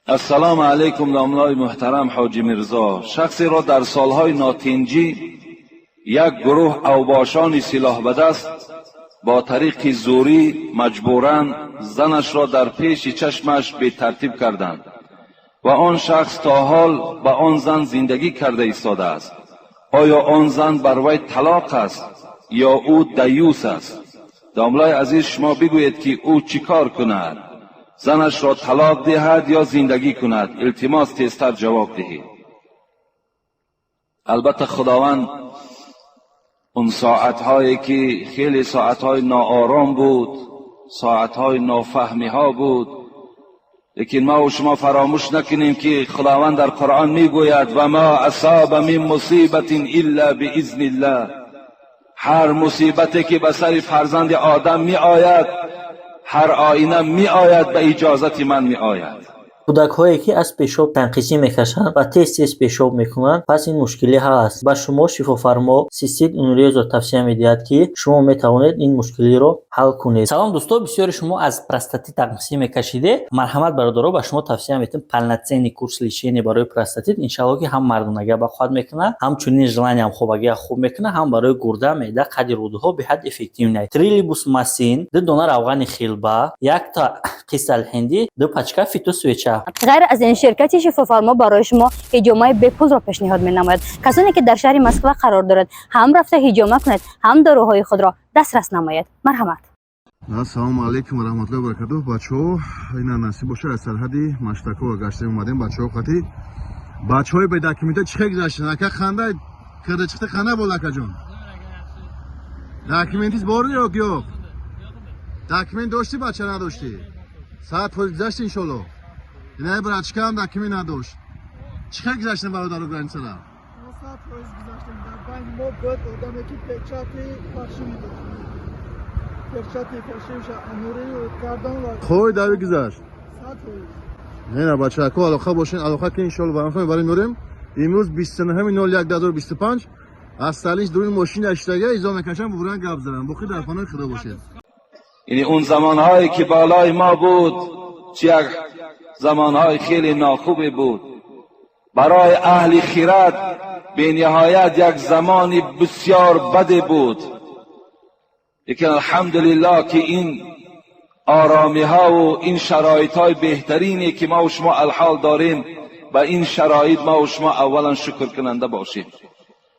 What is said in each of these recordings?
Ассалому алайкум, домлаи муҳтарам Ҳоҷи Мирзо. Шахсеро дар солҳои нотинҷӣ як гурӯҳ авбошони силоҳ ба даст бо тариқи зӯрӣ маҷбуран занашро дар пеши чашмаш бетартиб карданд ва он шахс то ҳол ба он зан зиндагӣ карда истодааст. Оё он зан бар вай талоқ аст ё ӯ даюс аст? Домлаи азиз, шумо бигӯед, ки ӯ чӣ кор кунад? Занашро талоқ диҳад ё зиндагӣ кунад? Илтимос, тезтар ҷавоб диҳед. Албатта, худованд он соатҳое ки хеле соатҳои ноором буд, соатҳои нофаҳмиҳо буд, лекин ма шумо фаромӯш накунем, ки худованд дар Қуръон мегӯяд: «Ва ма асоба мин мусибатин илла биизниллаҳ». Ҳар мусибате ки ба сари фарзанди одам меояд, ҳар оина меояд, ба иҷозати ман меояд. Кӯдакҳое, ки аз пешоб танқисӣ мекашанд ва тез-тез пешоб мекунанд, пас ин мушкилӣ ҳаст. Ба шумо шифофармо Цистит Унрезо тавсия медиҳад, ки шумо метавонед ин мушкилиро ҳал кунед. Салом, дӯсто! Бисёри шумо аз простатит танқисӣ мекашиде. Марҳамат, бародаро, ба шумо тавсия медиҳем полноценный курс лечения барои простатит. Иншалло, ки ҳам мардонагия бақувват мекунад, ҳамчунин желаниям хобагия хуб мекунад, ҳам барои гурда, меъда, қади рӯдаҳо беҳад эффективный. Трилибус масин, ду дона равғани хилба, якта қисалҳиндӣ, ду пачка фитосвеча. Ғайр аз ин, ширкати Шифофармо барои шумо ҳиҷомаи бепулро пешниҳод менамояд. Касоне ки дар шаҳри Москва қарор дорад, ҳам рафта ҳиҷома кунед, ҳам доруҳои худро дастрас намоед. Марҳамат. Ассалому алайкум ва раҳматуллоҳи ва баракатуҳ. Бачаҳо, ина насиб боша, аз сарҳади Маштакова гаштем, омадем бачаҳо қати. Бачаҳои бедокумента чӣ хел гузаштан? Ака, ханда кирда чиқта, қандай bo'ldi, akajon? Документиз бор ё yo'q? Документ дошти, бача, надошти? 100% гузашти, иншолло. Ина братчикам документ надошт. Чӣ хел гузаштан, бародаро, границара? 100% гузаштем. Дар байни мо буд одаме, ки печати фаршивӣ дошт. Печати фаршивиша анурӣ кардан ва Хой дави гузашт. 100%. Не, на, бачако, алоқа бошен, алоқа ки, иншолло, барам барем меорем. Имрӯз 29.01.2025 аз Сталинч дуруни мошина иштага изо мекашам, буран гап занам. Боқӣ дар паноҳи Худо бошед. Яъне он замонҳое ки болои мо буд, чи як замонҳои хеле нохубе буд. Барои аҳли хирад бениҳоят як замони бисёр баде буд. Лекин алҳамдулиллоҳ, ки ин оромиҳову ин шароитҳои беҳтарине, ки мо шумо алҳол дорем, ба ин шароит мо шумо аввалан шукркунанда бошем.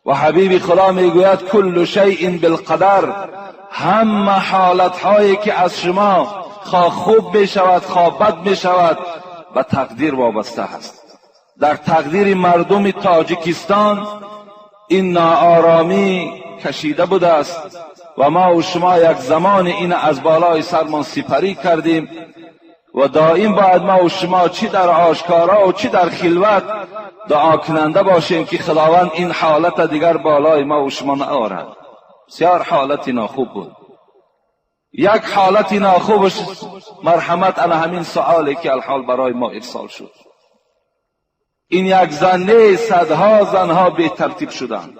Ва ҳабиби Худо мегӯяд: «Куллу шайъин билқадар». Ҳама ҳолатҳое ки аз шумо хоҳ хуб мешавад, хоҳ бад мешавад, ба тақдир вобаста аст. Дар тақдири мардуми Тоҷикистон ин нооромӣ кашида будааст ва мо шумо як замони ин аз болои сармон сипарӣ кардем. Ва доим бояд мо шумо чӣ дар ошкоро ва чӣ дар хилват дуо кунанда бошем, ки Худованд ин ҳолата дигар болои мо шумо наорад. Бисёр ҳолати нохуб буд. Як ҳолати нохубаш, марҳамат, ана ҳамин суоле, ки алҳол барои мо ирсол шуд. Ин як зан нест, садҳо занҳо бетартиб шуданд.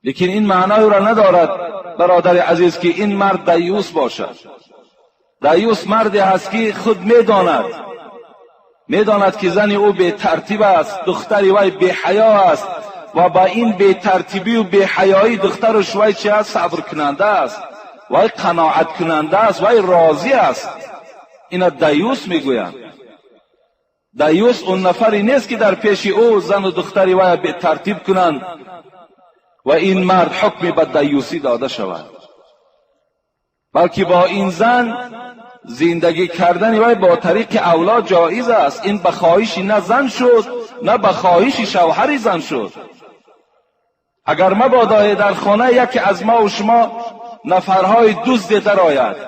Лекин ин маъноеро надорад, бародари азиз, ки ин мард даюс бошад. Даюс марде ҳаст, ки худ медонад, ки зани ӯ бетартиб аст, духтари вай беҳаё аст ва ба ин бетартибию беҳаёӣ духтараш вай чи аст? Сабркунанда аст, вай қаноаткунанда аст, вай розӣ аст. Ина даюс мегӯянд. Даюс он нафаре нест, ки дар пеши ӯ зану духтари вая бетартиб кунанд ва ин мард ҳукми ба даюсӣ дода шавад, балки бо ин зан зиндагӣ кардани вай бо тариқи авло ҷоиз аст. Ин ба хоҳиши на зан шуд, на ба хоҳиши шавҳари зан шуд. Агар мабодое дар хона яке аз мову шумо нафарҳои дузде дарояд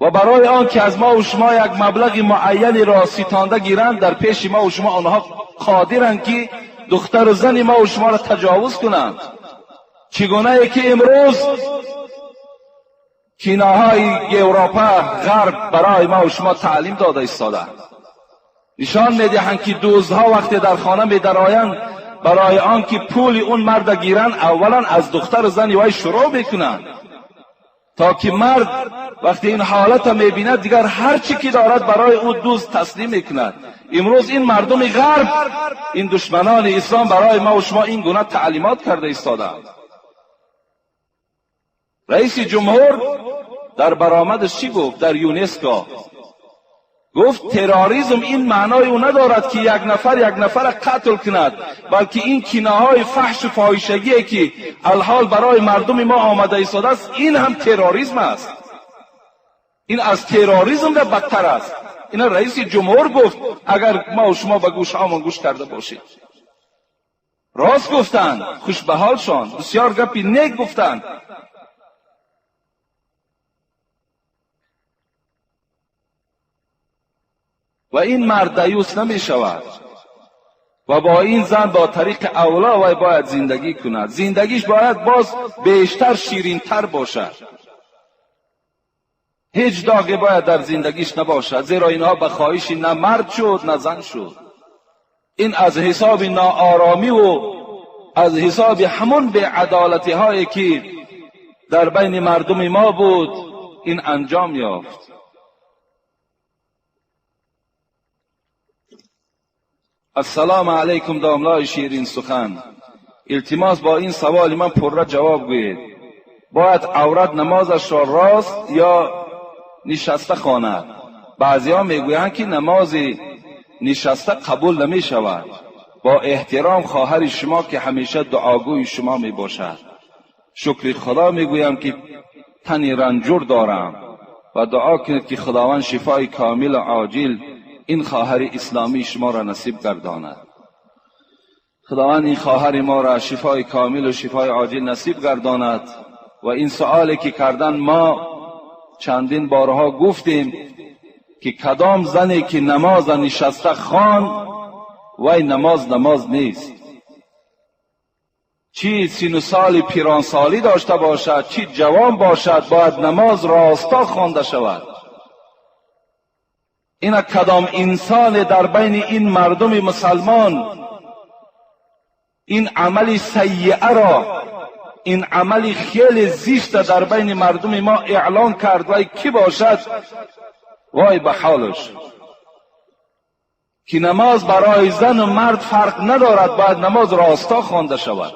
ва барои он ки аз мову шумо як маблағи муайянеро ситонда гиранд, дар пеши мову шумо онҳо қодиранд, ки духтару зани мову шуморо таҷовуз кунанд, чӣ гунае ки имрӯз киноҳои Европа, ғарб барои мову шумо таълим дода истодаанд, нишон медиҳанд, ки дуздҳо вақте дар хона медароянд, барои он ки пули он марда гиранд, аввалан аз духтару зани вай шурӯъ мекунанд. تا که مرد وقتی این حالت میبیند دیگر هر چی که دارد برای او دوست تسلیم میکند. امروز این مردم غرب، این دشمنان اسلام برای ما و شما این گونه تعلیمات کرده ایستادند. رئیس جمهور در برآمدش چی گفت در یونسکو؟ گفت تروریسم این معنای او ندارد که یک نفر یک نفر قتل کند، بلکه این کینه های فحش و فاحشگی که الحال برای مردم ما آمده ایستاده است، این هم تروریسم است. این از تروریسم در بدتر است. این رئیس جمهور گفت، اگر ما و شما به گوش هامان گوش کرده باشید. راست گفتند، خوش به حالشان، بسیار گپی نیک گفتند. و این مرد دیوس نمی شود و با این زن با طریق اولا وی باید زندگی کند. زندگیش باید باز بیشتر شیرین تر باشد. هیچ داغی باید در زندگیش نباشد، زیرا اینها به خواهش نه مرد شد نه زن شد. این از حساب ناآرامی و از حساب همون بی‌عدالتی هایی که در بین مردم ما بود این انجام یافت. السلام علیکم داملای شیرین سخن، التماس با این سوال من پرره جواب گویید. باید عورت نمازش را راست یا نشسته خواند؟ بعضی ها میگویند که نماز نشسته قبول نمی شود. با احترام خواهر شما که همیشه دعاگوی شما می باشد، شکر خدا میگویم که تنی رنجور دارم و دعا کنید که خداوند شفای کامل و عاجل این خواهر اسلامی شما را نصیب گرداند. خداوند این خواهر ما را شفای کامل و شفای عاجل نصیب گرداند. و این سوالی که کردن، ما چندین بارها گفتیم که کدام زنی که نماز نشسته خوان، وی نماز نماز نیست. چی سن و سال پیرانسالی داشته باشد، چی جوان باشد، باید نماز راستا خوانده شود. این کدام انسان در بین این مردم مسلمان این عمل سیئه را، این عمل خیلی زشت در بین مردم ما اعلان کرد، وای کی باشد وای به حالش. که نماز برای زن و مرد فرق ندارد، باید نماز راستا خوانده شود.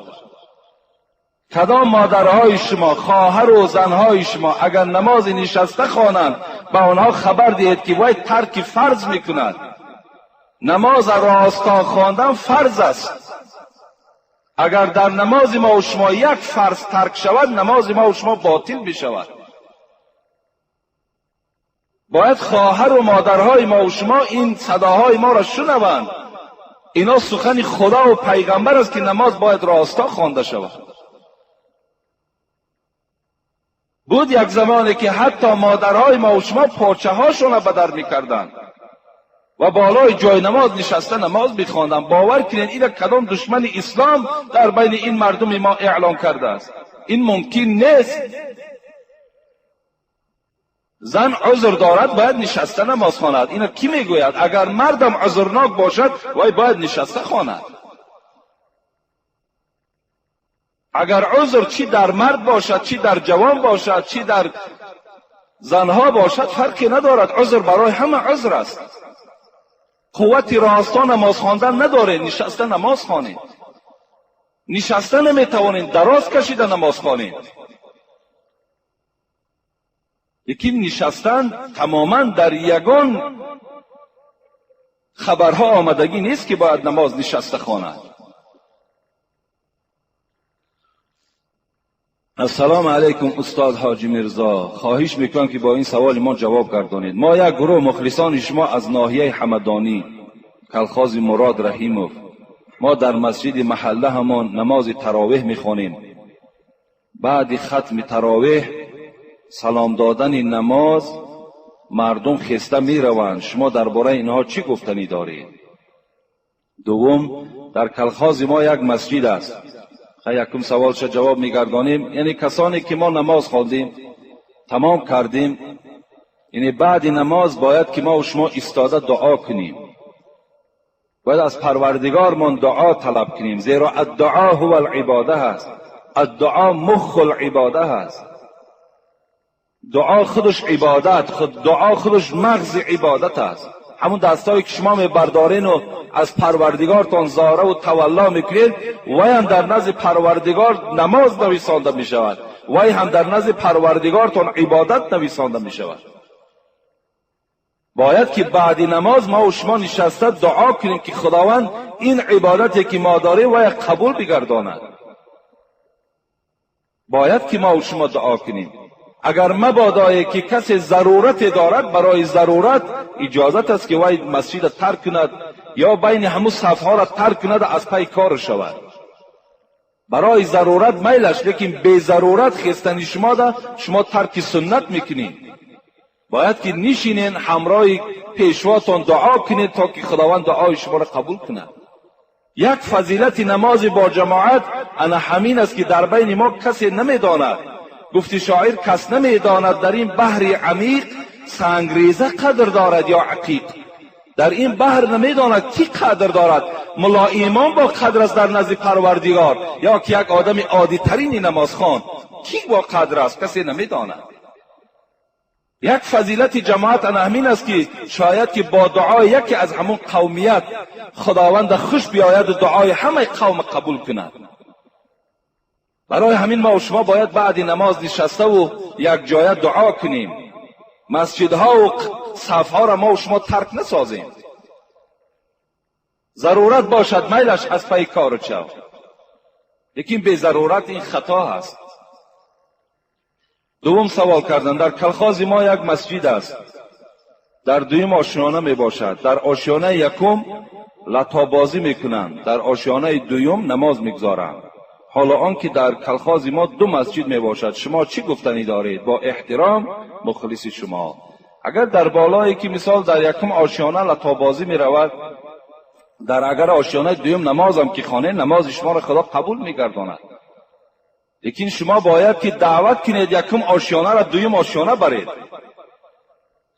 کدام مادرهای شما، خواهر و زنهای شما اگر نماز نشسته خوانند، به آنها خبر دهید که وای ترک فرض میکند. نماز راستا خواندن فرض است. اگر در نماز ما و شما یک فرض ترک شود، نماز ما و شما باطل میشود. باید خواهر و مادرهای ما و شما این صداهای ما را شنوند. اینا سخن خدا و پیغمبر است که نماز باید راستا خوانده شود. بود یک زمانی که حتی مادرهای ما و شما پارچه هاشون را بدر میکردند و بالای جای نماز نشسته نماز میخواندند. باور کنید این کدام دشمن اسلام در بین این مردم ما اعلام کرده است. این ممکن نیست. زن عذر دارد، باید نشسته نماز خواند. اینو کی میگوید؟ اگر مردم عذرناک باشد، وای باید نشسته خواند. اگر عذر چی در مرد باشد، چی در جوان باشد، چی در زنها باشد، فرقی ندارد. عذر برای همه عذر است. قوت راستا نماز خواندن نداره، نشسته نماز خوانید. نشسته نمیتوانید، دراز کشیده نماز خوانید. یکی نشستن تماما در یگان خبرها آمدگی نیست که باید نماز نشسته خواند. السلام علیکم استاد حاجی میرزا، خواهش میکنم که با این سوال ما جواب گردانید. ما یک گروه مخلصان شما از ناحیه حمدانی، کلخاز مراد رحیموف، ما در مسجد محله همان نماز تراویح میخوانیم. بعد ختم تراویح سلام دادن نماز مردم خسته میروند. شما درباره اینها چی گفتنی دارید؟ دوم، در کلخاز ما یک مسجد است. یکم سوالش جواب میگردانیم. یعنی کسانی که ما نماز خواندیم تمام کردیم، یعنی بعد نماز باید که ما و شما ایستاده دعا کنیم، باید از پروردگارمان دعا طلب کنیم، زیرا الدعا هو العباده هست، الدعا مخ العباده هست. دعا خودش عبادت، خود دعا خودش مغز عبادت است. همون دستایی که شما میبردارین و از پروردگارتان زاره و تولا میکنید، وی هم در نزد پروردگار نماز نویسانده میشود، وی هم در نزد پروردگارتان عبادت نویسانده میشود. باید که بعد نماز ما و شما نشسته دعا کنیم که خداوند این عبادتی که ما داریم وی قبول بگرداند. باید که ما و شما دعا کنیم. اگر مبادایی که کسی ضرورت دارد، برای ضرورت اجازت است که وی مسجد ترک کند یا بین همو صفها را ترک کند از پی کار شود. برای ضرورت میلش، لیکن بی ضرورت خستن شما ده شما ترک سنت میکنید. باید که نشینین همراه پیشواتان دعا کنید تا که خداوند دعای شما را قبول کند. یک فضیلت نماز با جماعت انا همین است که در بین ما کسی نمیداند. گفتی شاعر کس نمیداند در این بحر عمیق سنگریزه قدر دارد یا عقیق. در این بحر نمیداند کی قدر دارد، ملا ایمان با قدر است در نزد پروردگار یا که یک آدم عادی ترین نمازخوان کی با قدر است، کسی نمیداند. یک فضیلت جماعت همین است که شاید که با دعای یکی از همون قومیت خداوند خوش بیاید و دعای همه قوم قبول کند. برای همین ما و شما باید بعد نماز نشسته و یک جایه دعا کنیم. مسجدها و صفها را ما و شما ترک نسازیم. ضرورت باشد میلش از پی کار چو، لیکن به ضرورت این خطا هست. دوم سوال کردن، در کلخاز ما یک مسجد است، در دویم آشیانه می باشد. در آشیانه یکم لطابازی میکنند، در آشیانه دویم نماز میگذارند. حالا آنکه در کلخاز ما دو مسجد می باشد، شما چی گفتنی دارید؟ با احترام مخلص شما. اگر در بالایی که مثال در یکم آشیانه لطابازی می رود، در اگر آشیانه دویم نمازم که خانه، نماز شما را خدا قبول میگرداند. لیکن شما باید که دعوت کنید یکم آشیانه را دویم آشیانه برید.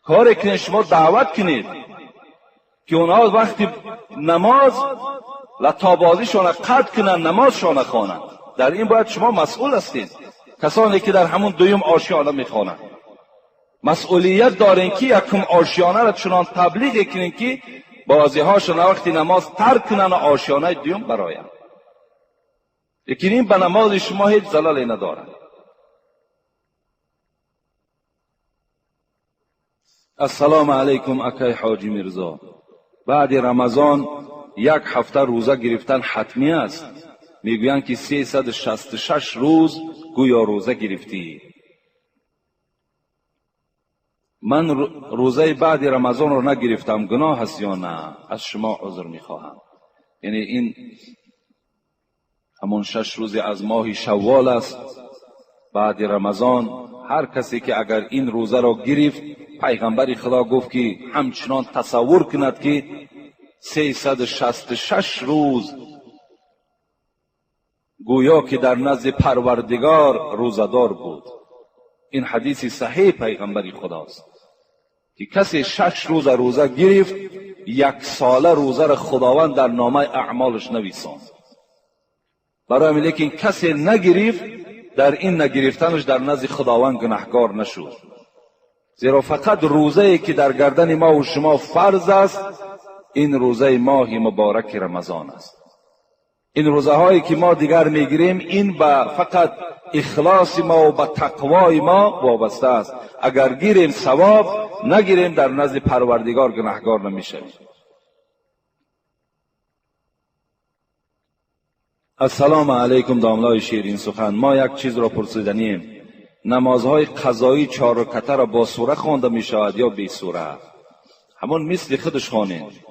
کاری کنید، شما دعوت کنید که اونها وقتی نماز لطابازیشان قطع کنند، نمازشان خوانند. در این باید شما مسئول هستید. کسانی که در همون دویم آشیانه میخوانند مسئولیت دارین که یکم آشیانه را چنان تبلیغ کنین که بازیهاشان وقتی نماز ترک کنند و آشیانه دویم برایند. لیکن این به نماز شما هیچ زللی ندارد. السلام علیکم اکای حاجی میرزا. بعد رمضان یک هفته روزه گرفتن حتمی است. میگویند که 366 روز گویا روزه گرفتی. من روزه بعد رمضان رو نگرفتم، گناه است یا نه؟ از شما عذر میخواهم. یعنی این همون 6 روز از ماه شوال است بعد رمضان. هر کسی که اگر این روزه را گرفت، پیغمبر خدا گفت که همچنان تصور کند که 366 روز گویا که در نزد پروردگار روزه‌دار بود. این حدیث صحیح پیغمبر خداست که کسی 6 روز روزه گرفت، یک ساله روزه را خداوند در نامه اعمالش نویساند. برای لیکن کسی نگرفت، در این نگرفتنش در نزد خداوند گناهکار نشد. زیرا فقط روزه که در گردن ما و شما فرض است، این روزه ماه مبارک رمضان است. این روزه هایی که ما دیگر میگیریم، این به فقط اخلاص ما و به تقوای ما وابسته است. اگر گیریم ثواب، نگیریم در نزد پروردگار گناهکار نمیشویم. السلام علیکم داملای شیرین سخن. ما یک چیز را پرسیدنیم، نمازهای قضایی 4 رکعته را با سوره خوانده می شود یا بی سوره؟ همون مثل خودش خوانید،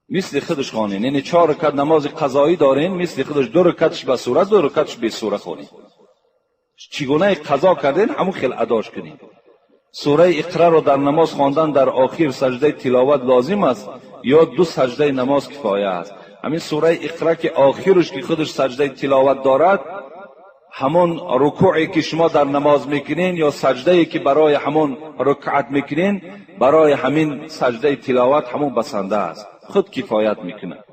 مثل خودش خوانید. یعنی 4 رکعت نماز قضایی دارین، مثل خودش 2 رکعتش با سوره، 2 رکعتش بی سوره خوانید. چگونه قضا کردین همون خیلی اداش کنید. سوره اقرا را در نماز خواندن در آخر سجده تلاوت لازم است یا 2 سجده نماز کفایه است؟ همین سوره اقرا که آخرش که خودش سجده تلاوت دارد، همون رکوعی که شما در نماز میکنین یا سجده که برای همون رکعت میکنین، برای همین سجده تلاوت همون بسنده است، خود کفایت میکنه.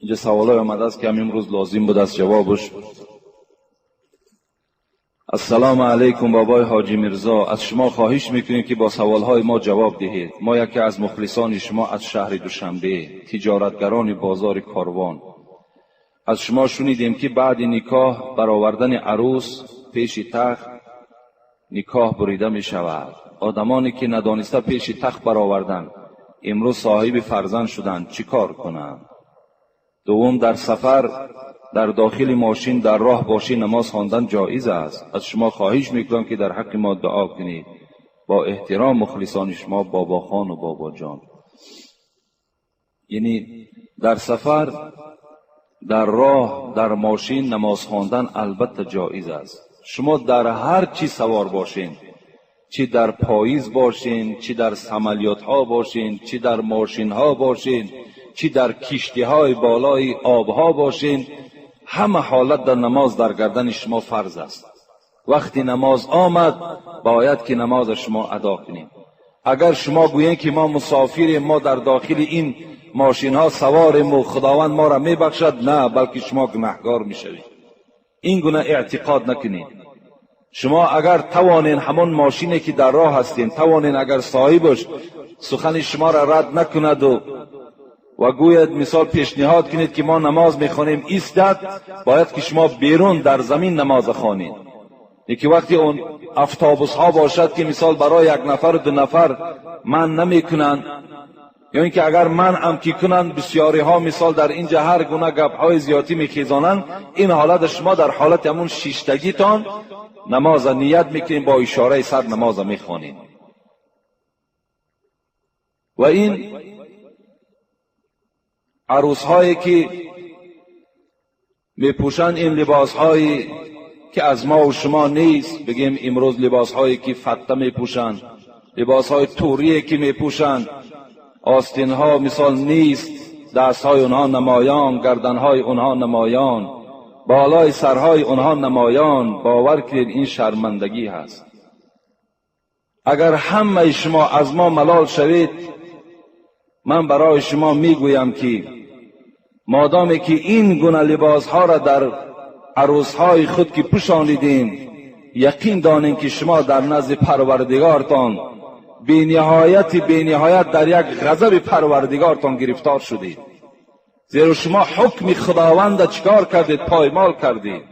اینجا سوالای آمده است که هم امروز لازم بود از جوابش. السلام علیکم بابای حاجی میرزا، از شما خواهش میکنیم که با سوالهای ما جواب دهید. ما یکی از مخلصان شما از شهر دوشنبه، تجارتگران بازار کاروان. از شما شنیدیم که بعد نکاح برآوردن عروس پیش تخت نکاح بریده می شود. آدمانی که ندانسته پیش تخت برآوردن امروز صاحب فرزند شدند، چیکار کنند؟ دوم، در سفر در داخل ماشین در راه باشی نماز خواندن جایز است. از شما خواهش میکنم که در حق ما دعا کنید. با احترام مخلصان شما بابا خان و بابا جان. یعنی در سفر در راه در ماشین نماز خواندن البته جایز است. شما در هر چی سوار باشین، چی در پاییز باشین، چی در سملیات ها باشین، چی در ماشین ها باشین، چی در کشتی های بالای آب ها باشین، همه حالت در نماز در گردن شما فرض است. وقتی نماز آمد باید که نماز شما ادا کنید. اگر شما گویین که ما مسافریم، ما در داخل این ماشین ها سواریم و خداوند ما را میبخشد، نه، بلکه شما گناهگار میشوید. این گونه اعتقاد نکنید. شما اگر توانین همون ماشینی که در راه هستین، توانین اگر صاحبش سخن شما را رد نکند و گوید مثال پیشنهاد کنید که ما نماز میخوانیم ایستد، باید که شما بیرون در زمین نماز خوانید. یکی وقتی اون افتابوس ها باشد که مثال برای یک نفر و دو نفر من نمیکنند، یا اینکه اگر من هم کی کنند، بسیاری ها مثال در اینجا هر گونه گپ های زیادی میخیزانند. این حالت شما در حالت همون شیشتگیتان نماز نیت میکنید، با اشاره سر نماز میخوانید. و این عروس هایی که میپوشند این لباس هایی که از ما و شما نیست، بگیم امروز لباس هایی که فته میپوشند، لباس های توریه که میپوشند، آستین ها مثال نیست، دست های اونها نمایان، گردن های اونها نمایان، بالای سرهای اونها نمایان. باور کنید این شرمندگی هست. اگر همه شما از ما ملال شوید، من برای شما میگویم که مادامی که این گونه لباس ها را در عروس های خود که پوشانیدین، یقین دانین که شما در نزد پروردگارتان بی نهایت در یک غضب پروردگارتان گرفتار شدید. زیرا شما حکم خداوند چکار کردید؟ پایمال کردید.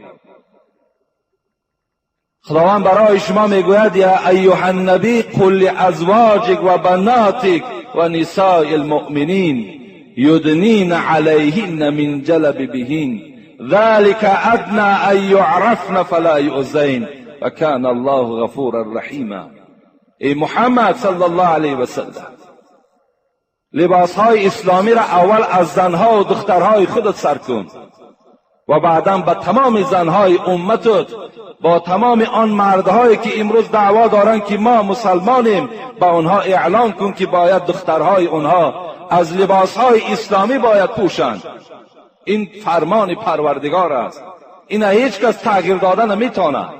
خداوند برای شما میگوید یا ایها النبی قل لازواجک و بناتک و نساء المؤمنین یدنین علیهن من جلبیبهن ذلك ادنى ان یعرفن فلا یؤذین و کان الله غفورا رحیما. ای محمد صلی الله علیه و سلم، لباس های اسلامی را اول از زنها و دخترهای خودت سر کن و بعدا به تمام زنهای امتت، با تمام آن مردهایی که امروز دعوا دارند که ما مسلمانیم، با آنها اعلان کن که باید دخترهای آنها از لباسهای اسلامی باید پوشند. این فرمان پروردگار است. این هیچ کس تغییر داده نمیتواند.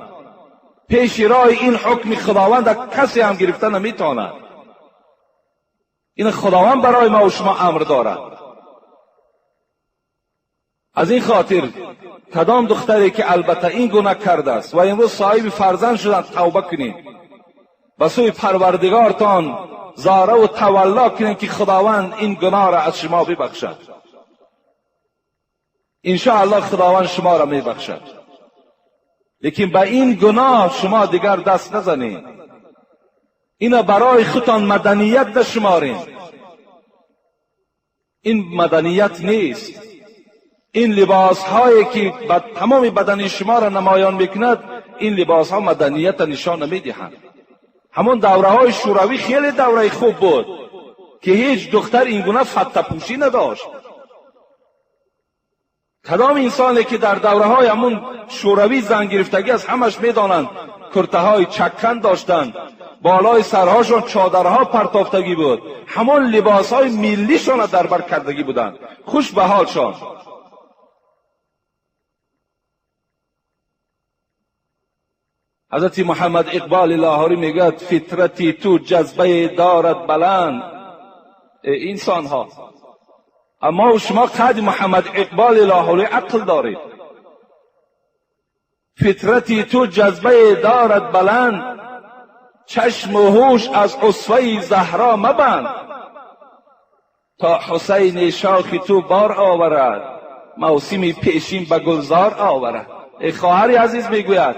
پیش راه این حکم خداوند کسی هم گرفته نمیتواند. این خداوند برای ما و شما امر دارد. از این خاطر کدام دختری که البته این گناه کرده است و امروز صاحب فرزند شدند، توبه کنید، به سوی پروردگارتان زاره و تولا کنید که خداوند این گناه را از شما ببخشد. انشاءالله خداوند شما را میبخشد، لیکن به این گناه شما دیگر دست نزنید. اینا برای خودتان مدنیت نشمارین. این مدنیت نیست. این لباس هایی که تمام بدن شما را نمایان میکند، این لباس ها مدنیت نشان نمیدهند. همون دوره های شوروی خیلی دوره خوب بود که هیچ دختر این گونه فته پوشی نداشت. کدام انسانی که در دوره های همون شوروی زن گرفتگی از همش میدانند، کرته های چکن داشتند، بالای سرهاشون چادرها پرتافتگی بود، همون لباس های ملیشان را در بر کردگی بودند. خوش به حالشان. حضرت محمد اقبال لاهوری میگوید فطرتی تو جذبه دارد بلند. ای انسان ها، اما و شما قد محمد اقبال لاهوری عقل دارید. فطرتی تو جذبه دارد بلند، چشم و هوش از اسوه زهرا مبند. تا حسین شاخ تو بار آورد، موسم پیشین به گلزار آورد. ای خواهر عزیز میگوید،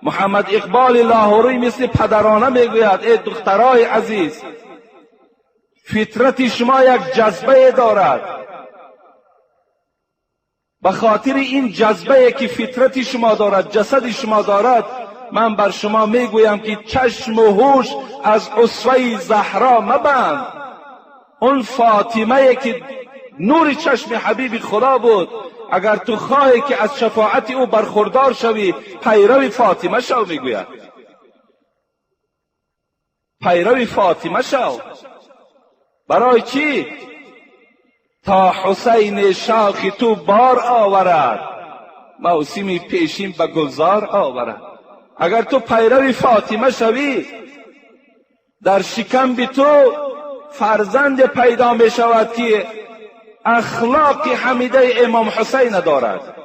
محمد اقبال لاهوری مثل پدرانه میگوید، ای دخترای عزیز، فطرت شما یک جذبه دارد. به خاطر این جذبه که فطرت شما دارد، جسد شما دارد، من بر شما میگویم که چشم و هوش از اسوه زهرا مبند. اون فاطمه که نور چشم حبیب خدا بود، اگر تو خواهی که از شفاعت او برخوردار شوی، پیرو فاطمه شو. میگوید پیرو فاطمه شو. برای چی؟ تا حسین شاخ تو بار آورد، موسم پیشین به گلزار آورد. اگر تو پیرو فاطمه شوی، در شکم بی تو فرزند پیدا می شود که اخلاق حمیده امام حسین دارد.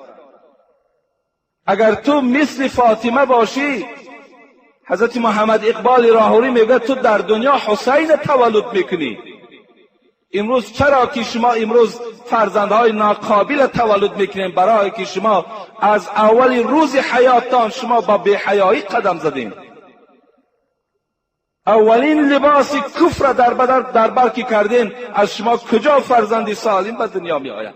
اگر تو مثل فاطمه باشی، حضرت محمد اقبال راهوری میگه تو در دنیا حسین تولد میکنی. امروز چرا که شما امروز فرزندهای ناقابل تولد میکنین؟ برای که شما از اول روز حیاتتان شما با بی‌حیایی قدم زدین. اولین لباس کفر در بر که کردین، از شما کجا فرزندی سالم به دنیا می آید؟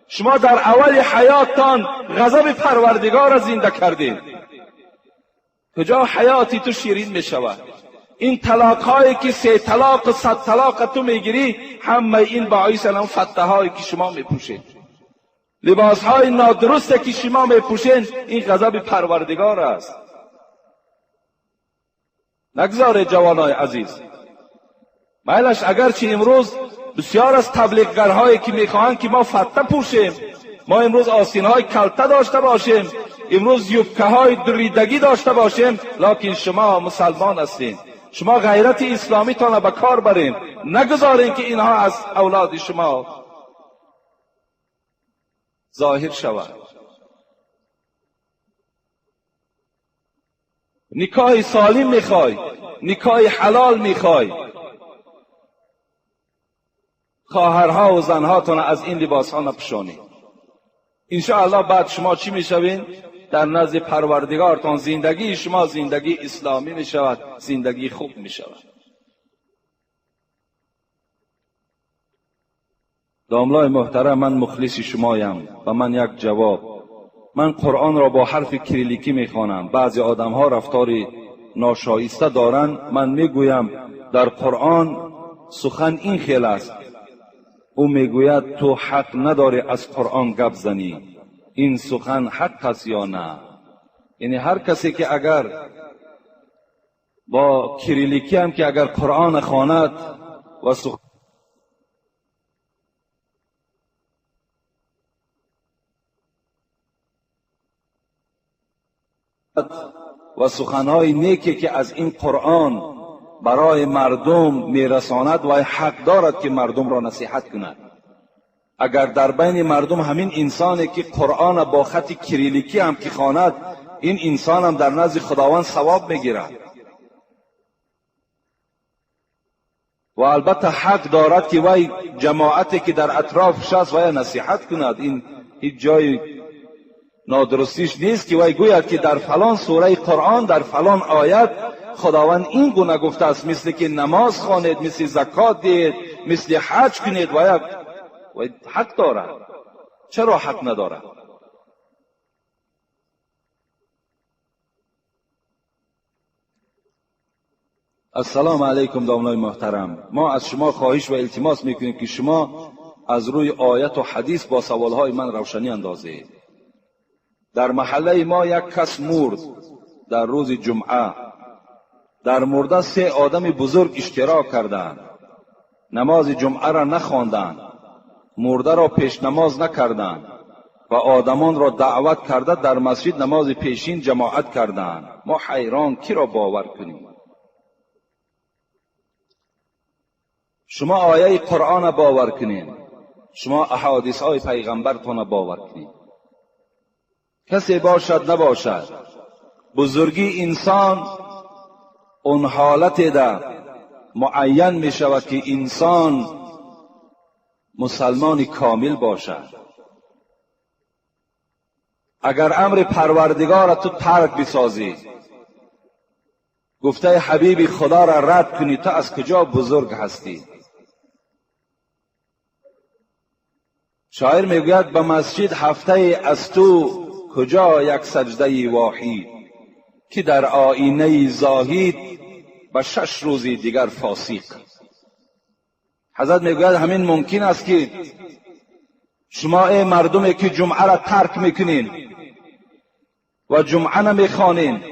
شما در اول حیاتتان غضب پروردگار را زنده کردین. کجا حیاتی تو شیرین می شود؟ این طلاق هایی که 3 طلاق 100 طلاق تو میگیری، همه این باعث الان فته هایی که شما میپوشین، لباس های نادرست که شما میپوشین، این غضب پروردگار است. نگذاره جوانای عزیز. مایلش اگرچه امروز بسیار از تبلیغگرهایی که میخواهند که ما فته پوشیم، ما امروز آستینهای کلته داشته باشیم، امروز یوبکه های دریدگی داشته باشیم، لکن شما مسلمان هستین، شما غیرت اسلامی تان به کار برین. نگذارین که اینها از اولاد شما ظاهر شود. نکاح سالم میخوای، نکاح حلال میخوای، خواهرها و زنهاتون از این لباس ها نپوشانید. انشاءالله بعد شما چی میشوین؟ در نزد پروردگارتان زندگی شما زندگی اسلامی میشود، زندگی خوب میشود. داملای محترم، من مخلص شمایم و من یک جواب. من قرآن را با حرف کریلیکی میخوانم. بعضی آدم ها رفتار ناشایسته دارند. من میگویم در قرآن سخن این خیل است. او میگوید تو حق نداری از قرآن گپ زنی. این سخن حق است یا نه؟ یعنی هر کسی که اگر با کریلیکی هم که اگر قرآن خواند و سخن و سخنهای نیکی که از این قرآن برای مردم میرساند و حق دارد که مردم را نصیحت کند. اگر در بین مردم همین انسانی که قرآن با خط کریلیکی هم که خواند، این انسان هم در نزد خداوند ثواب میگیرد و البته حق دارد که وی جماعتی که در اطرافش است وی نصیحت کند. این هیچ جای نادرستیش نیست که وی گوید که در فلان سوره قرآن در فلان آیت خداوند این گونه گفته است، مثل که نماز خوانید، مثل زکات دهید، مثل حج کنید. و حق دارد. چرا حق ندارد؟ السلام علیکم داملای محترم، ما از شما خواهش و التماس میکنیم که شما از روی آیت و حدیث با سوالهای من روشنی اندازید. در محله ما یک کس مرد در روز جمعه. در مرده 3 آدم بزرگ اشتراک کردند، نماز جمعه را نخواندند، مرده را پیش نماز نکردند و آدمان را دعوت کرده در مسجد نماز پیشین جماعت کردند. ما حیران کی را باور کنیم؟ شما آیه قرآن باور کنین. شما احادیث های پیغمبرتان باور کنید. کسی باشد نباشد، بزرگی انسان اون حالت ده معین می شود که انسان مسلمان کامل باشد. اگر امر پروردگار تو ترک بسازی، گفته حبیب خدا را رد کنی، تو از کجا بزرگ هستی؟ شاعر میگوید به مسجد هفته از تو کجا یک سجده واحد، که در آینه زاهد به 6 روز دیگر فاسق. حضرت میگوید همین ممکن است که شما ای مردمی که جمعه را ترک میکنین و جمعه نمیخوانین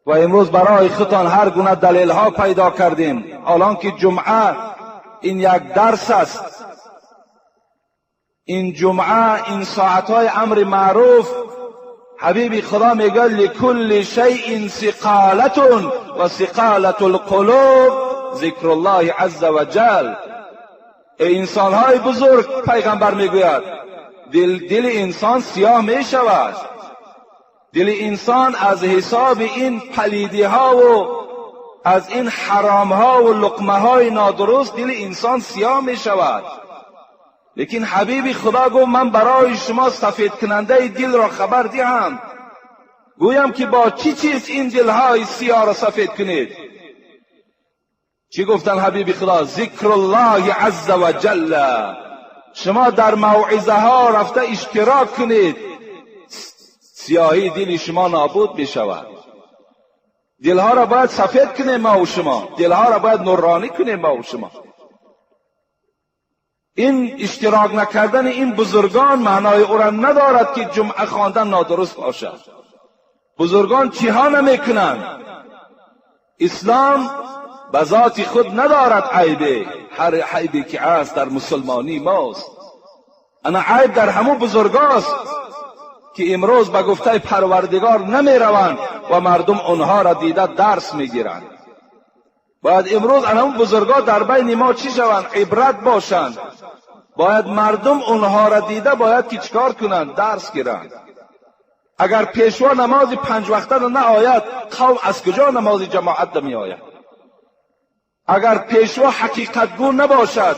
و امروز برای خودتان هر گونه دلیل ها پیدا کردین، الان که جمعه این یک درس است، این جمعه این ساعتهای امر معروف، حبیب خدا میگه لکل شیء ثقالة و ثقالة القلوب ذکر الله عز وجل. ای انسانهای بزرگ، پیغمبر میگوید دل انسان سیاه میشود، دل انسان از حساب این پلیدی ها و از این حرام ها و لقمه های نادرست دل انسان سیاه میشود. لیکن حبیب خدا گفت من برای شما سفید کننده دل را خبر دهم، گویم که با چی چیز این دلهای سیاه را سفید کنید. چی گفتن حبیب خدا؟ ذکر الله عز و جل. شما در موعظه ها رفته اشتراک کنید، سیاهی دل شما نابود می شود. دلها را باید سفید کنیم ما و شما، دلها را باید نورانی کنیم ما و شما. این اشتراک نکردن این بزرگان معنای او را ندارد که جمعه خواندن نادرست باشد. بزرگان چیها نمیکنند؟ اسلام به ذات خود ندارد عیبه، هر عیبی که است در مسلمانی ماست. انا عیب در همون بزرگاست که امروز به گفته پروردگار نمی روند و مردم آنها را دیده درس میگیرند. باید امروز همون بزرگا در بین ما چی شوند؟ عبرت باشند. باید مردم اونها را دیده باید که چیکار کنند؟ درس گیرند. اگر پیشوا نماز 5 وقته را نآید، قوم از کجا نماز جماعت می آید؟ اگر پیشوا حقیقتگو نباشد،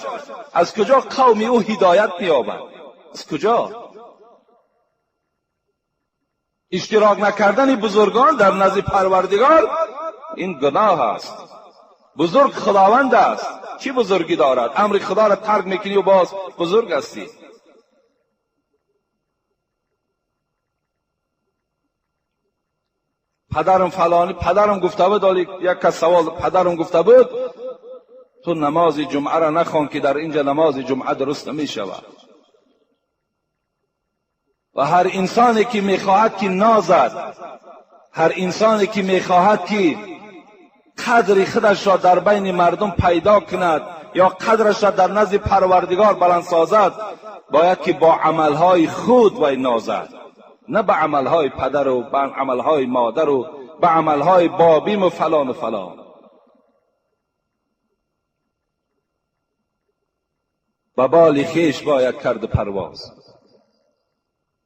از کجا قوم او هدایت می‌یابد؟ از کجا؟ اشتراک نکردن بزرگان در نزد پروردگار این گناه است. بزرگ خداوند است، چی بزرگی دارد؟ امر خدا را ترک میکنی و باز بزرگ هستی. پدرم فلانی، پدرم گفته بود، یک کس سوال پدرم گفته بود تو نماز جمعه را نخوان که در اینجا نماز جمعه درست نمی شود. و هر انسانی که میخواهد که نازد، هر انسانی که میخواهد که قدر خودش را در بین مردم پیدا کند یا قدرش را در نزد پروردگار بلند سازد، باید که با عملهای خود وی نازد، نه به عملهای پدر و به عملهای مادر و به عملهای بابیم و فلان و فلان. به بال خویش باید کرد پرواز.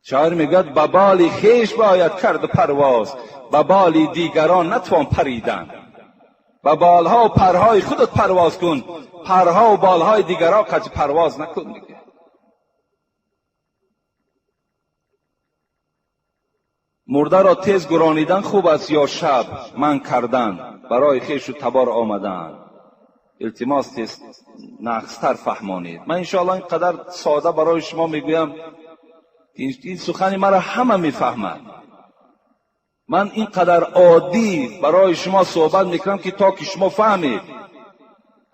شاعر میگوید به بال خویش باید کرد پرواز، به بال دیگران نتوان پریدن. به بالها و پرهای خودت پرواز کن، پرها و بالهای دیگران قطع پرواز نکن دیگه. مرده را تیز گرانیدن خوب است یا شب من کردن برای خویش و تبار آمدن؟ التماس تیز نقصتر فهمانید. من انشاءالله اینقدر ساده برای شما میگویم، این سخن مرا همه میفهمند. من اینقدر عادی برای شما صحبت میکنم که تا که شما فهمید.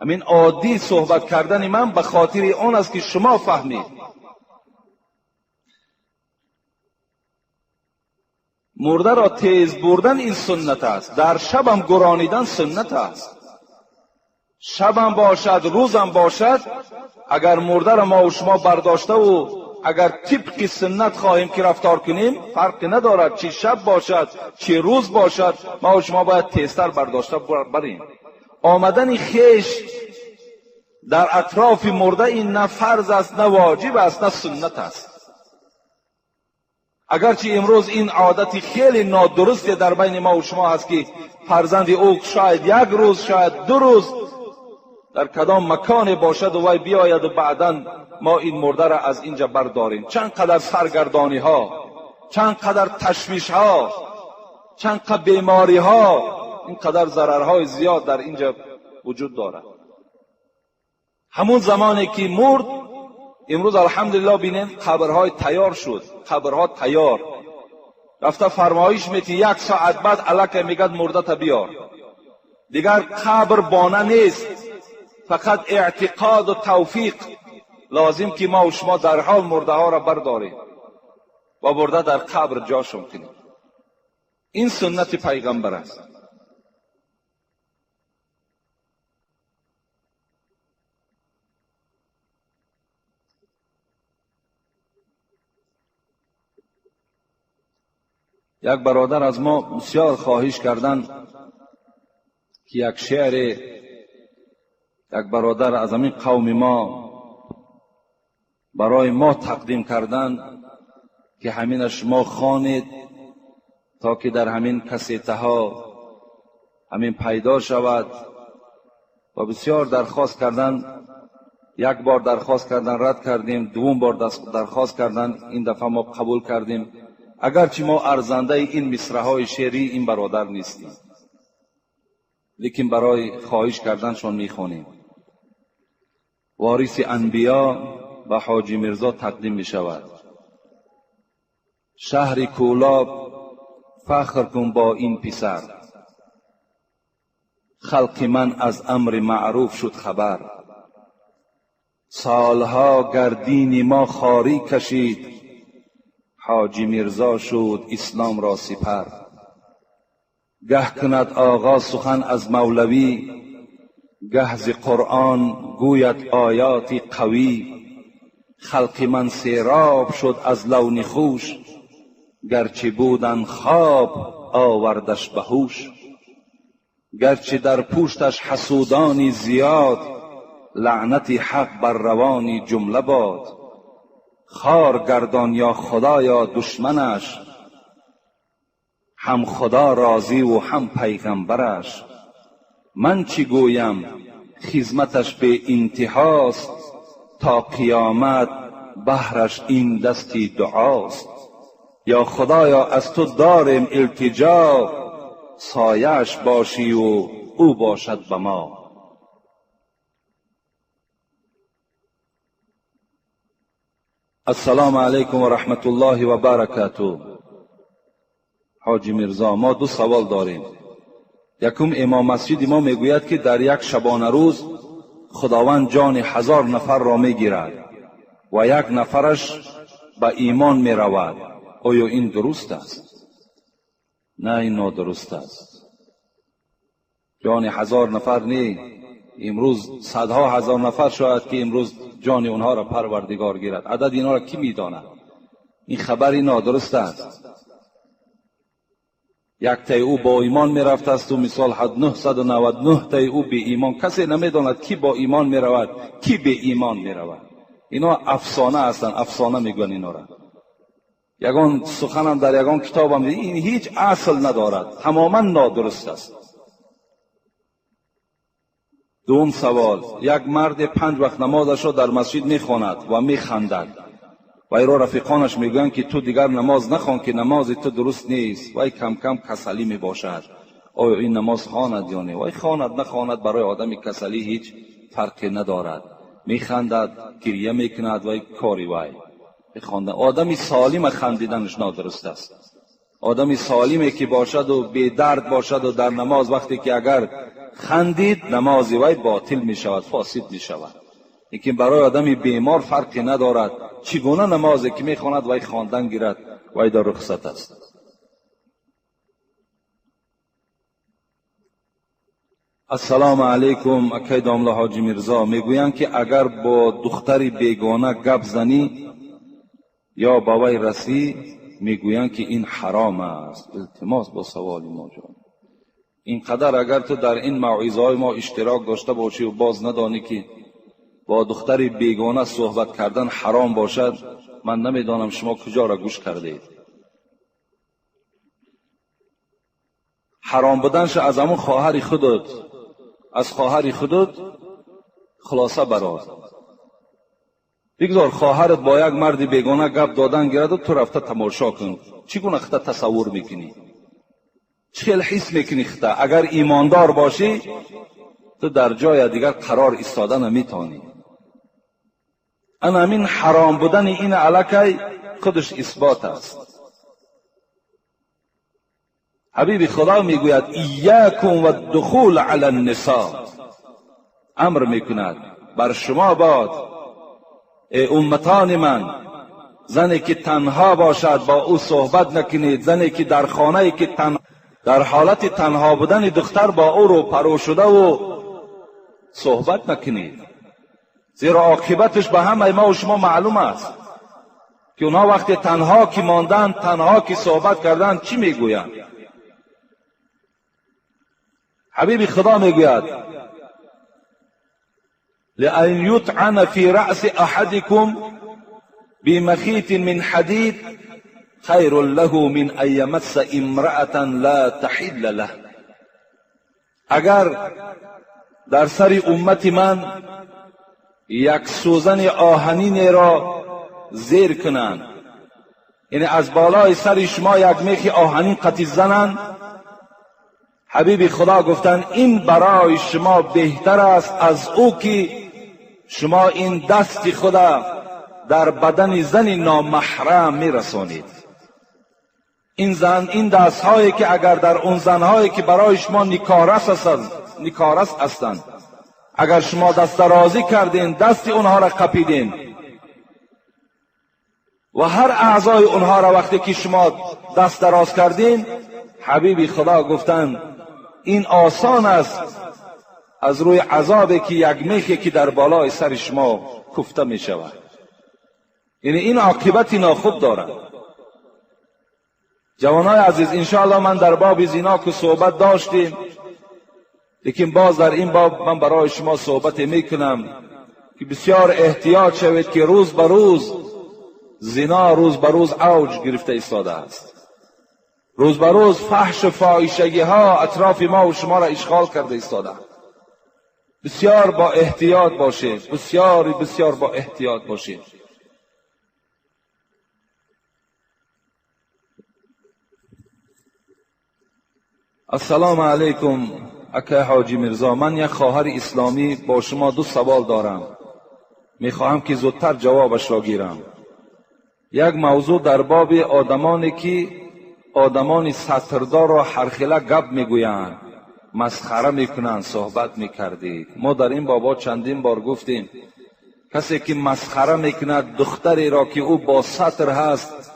همین عادی صحبت کردن من به خاطر آن است که شما فهمید. مرده را تیز بردن این سنت است، در شبم گرانیدن سنت است. شبم باشد روزم باشد، اگر مرده را ما و شما برداشته و اگر طبق سنت خواهیم که رفتار کنیم، فرقی ندارد چی شب باشد چی روز باشد، ما و شما باید تیزتر برداشته بریم. آمدن خیش در اطراف مرده این نه فرض است، نه واجب است، نه سنت است. اگرچه امروز این عادت خیلی نادرست در بین ما و شما هست که فرزند او شاید یک روز، شاید دو روز در کدام مکان باشد و وی بیاید و بعدا ما این مرده را از اینجا برداریم. چند قدر سرگردانی ها، چند قدر تشویش ها، چند قدر بیماری ها، این قدر ضررهای زیاد در اینجا وجود دارد. همون زمانی که مرد، امروز الحمدلله بینین قبرهای تیار شد، قبرها تیار. رفته فرمایش میتی یک ساعت بعد الکه میگد مرده تا بیار. دیگر قبر بانه نیست، فقط اعتقاد و توفیق لازم که ما و شما در حال مرده ها را برداریم و برده در قبر جاشون کنیم. این سنت پیغمبر است. یک برادر از ما بسیار خواهش کردن که یک شعر یک برادر از همین قوم ما برای ما تقدیم کردن که همین شما خوانید تا که در همین کسیته ها همین پیدا شود. و بسیار درخواست کردن، یک بار درخواست کردن رد کردیم، دوم بار درخواست کردن این دفعه ما قبول کردیم، اگرچه ما ارزنده این مصرع‌های شعری این برادر نیستیم، لیکن برای خواهش کردنشون میخوانیم. وارث انبیا به حاجی میرزا تقدیم میشود. شهر کولاب فخر کن با این پسر، خلق من از امر معروف شد خبر. سالها گردین ما خاری کشید، حاجی میرزا شد اسلام را سپر. گه کند آقا سخن از مولوی، گه ز قرآن گوید آیات قوی. خلق من سیراب شد از لون خوش، گرچه بودن خواب آوردش به هوش. گرچه در پوشتش حسودانی زیاد، لعنت حق بر روانی جمله باد. خار گردان یا خدایا دشمنش، هم خدا راضی و هم پیغمبرش. من چی گویم خدمتش به انتهاست، تا قیامت بهرش این دستی دعاست. یا خدایا از تو داریم التجا، سایه‌اش باشی و او باشد به ما. السلام علیکم و رحمت الله و برکاته. حاجی میرزا، ما دو سوال داریم. یکم، امام مسجد ما میگوید که در یک شبانه روز خداوند جان 1000 نفر را میگیرد و یک نفرش به ایمان میرود. آیا این درست است؟ نه، این نادرست است. جان 1000 نفر نه، امروز صدها هزار نفر شاید که امروز جان اونها را پروردگار گیرد. عدد اینها را کی میداند؟ این خبری نادرست است. یک تای او با ایمان میرفت است و مثال 999 تای او به ایمان. کسی نمیداند کی با ایمان میرود کی به ایمان میرود. اینا افسانه هستند، افسانه میگن اینا را. یگان سخنم در یگان کتابم این هیچ اصل ندارد، تماما نادرست است. دوم سوال، یک مرد 5 وقت نمازش را در مسجد میخواند و میخندد و ایرا رفیقانش میگویند که تو دیگر نماز نخوان که نماز تو درست نیست، وی کم کم کسلی میباشد. آیا این نماز خواند یا نه؟ وی خواند نخواند برای آدم کسلی هیچ فرقی ندارد. میخندد، گریه میکند، وی کاری وی خواندن. آدمی سالم خندیدنش نادرست است. آدمی سالمی که باشد و بی درد باشد و در نماز وقتی که اگر خندید نماز وی باطل می شود، فاسد می شود. لیکن برای آدمی بیمار فرقی ندارد چگونه نمازی که می خواند وی خواندن گیرد، وی در رخصت است. السلام علیکم اکی داملا حاجی میرزا، میگویند که اگر با دختری بیگانه گپ زنی یا با وی رسی، میگویند که این حرام است. التماس با سوال ما جان، اینقدر اگر تو در این موعظه های ما اشتراک داشته باشی و باز ندانی که با دختر بیگانه صحبت کردن حرام باشد، من نمیدانم شما کجا را گوش کردید. حرام بودنش از همون خواهر خودت، از خواهر خودت خلاصه برار. بگذار خواهرت با یک مرد بیگانه گپ دادن گیرد و تو رفته تماشا کن. چگونه خطا تصور میکنی؟ چه خیلی حس میکنی خطا؟ اگر ایماندار باشی تو در جای دیگر قرار ایستاده نمیتونی. انا همین حرام بودن این علاقه خودش اثبات است. حبیب خدا میگوید ایاکم و الدخول علی النساء، امر میکند بر شما باد ای امتان من، زنی که تنها باشد با او صحبت نکنید، زنی که در خانه که در حالت تنها بودن دختر با او رو پرو شده و صحبت نکنید، زیرا عاقبتش به همه ما و شما معلوم است که اونها وقتی تنها که ماندن، تنها که صحبت کردن چی میگویند. حبیب خدا میگوید لأن يطعن في رأس أحدكم بمخيط من حديد خير له من أن يمس امرأة لا تحل له. اگر در سر امت من یک سوزن آهنین را زیر کنند، یعنی از بالای سر شما یک میخ آهنین قطی زنند، حبیب خدا گفتند این برای شما بهتر است از او که شما این دست خدا در بدن زن نامحرم میرسانید. این زن، این دست هایی که اگر در اون زنهایی که برای شما نکارس هستند، اگر شما دست درازی کردین، دست اونها را قپیدین و هر اعضای اونها را وقتی که شما دست دراز کردین، حبیب خدا گفتند این آسان است از روی عذابی که یک میخی که در بالای سر شما کوفته می شود. یعنی این عاقبت ناخوب دارد. جوانای عزیز، انشاءالله من در باب زنا که صحبت داشتیم، لیکن باز در این باب من برای شما صحبت میکنم که بسیار احتیاط شوید که روز به روز زنا روز به روز اوج گرفته ایستاده است. روز به روز فحش و فاحشگی ها اطراف ما و شما را اشغال کرده ایستاده. بسیار با احتیاط باشید، بسیار بسیار با احتیاط باشید. السلام علیکم اکه حاجی میرزا، من یک خواهر اسلامی با شما دو سوال دارم، میخواهم که زودتر جوابش را گیرم. یک موضوع در باب آدمانی که آدمان ستردار را هرخیله گپ میگویند، مسخره میکنند، صحبت میکردید. ما در این بابا چندین بار گفتیم کسی که مسخره میکند دختری را که او با ستر هست،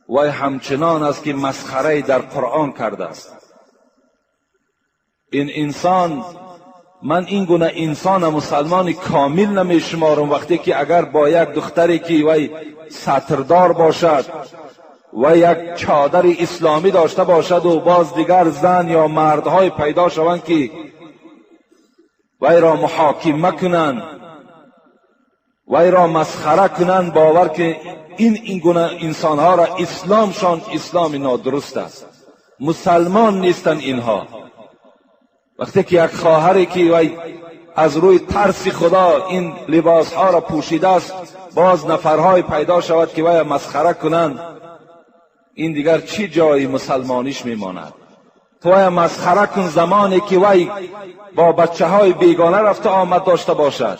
وی همچنان است که مسخره در قرآن کرده است. این انسان، من این گونه انسان مسلمان کامل نمیشمارم وقتی که اگر با یک دختری که وی ستردار باشد و یک چادر اسلامی داشته باشد و باز دیگر زن یا مردهای پیدا شوند که وی را محاکمه کنند، وی را مسخره کنند، باور که این گونه انسانها را اسلامشان اسلام نادرست است، مسلمان نیستند اینها. وقتی که یک خواهری که وی از روی ترس خدا این لباسها را پوشیده است، باز نفرهای پیدا شود که وی مسخره کنند، این دیگر چی جای مسلمانیش میماند؟ تو وی مسخره کن زمانی که وی با بچه های بیگانه رفته آمد داشته باشد،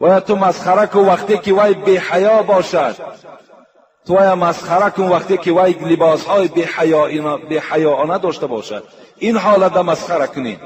و تو مسخره کن وقتی که وی بی حیا باشد، تو وی مسخره کن وقتی که وی لباس های بی حیاانه داشته باشد، این حالت مسخره کنید.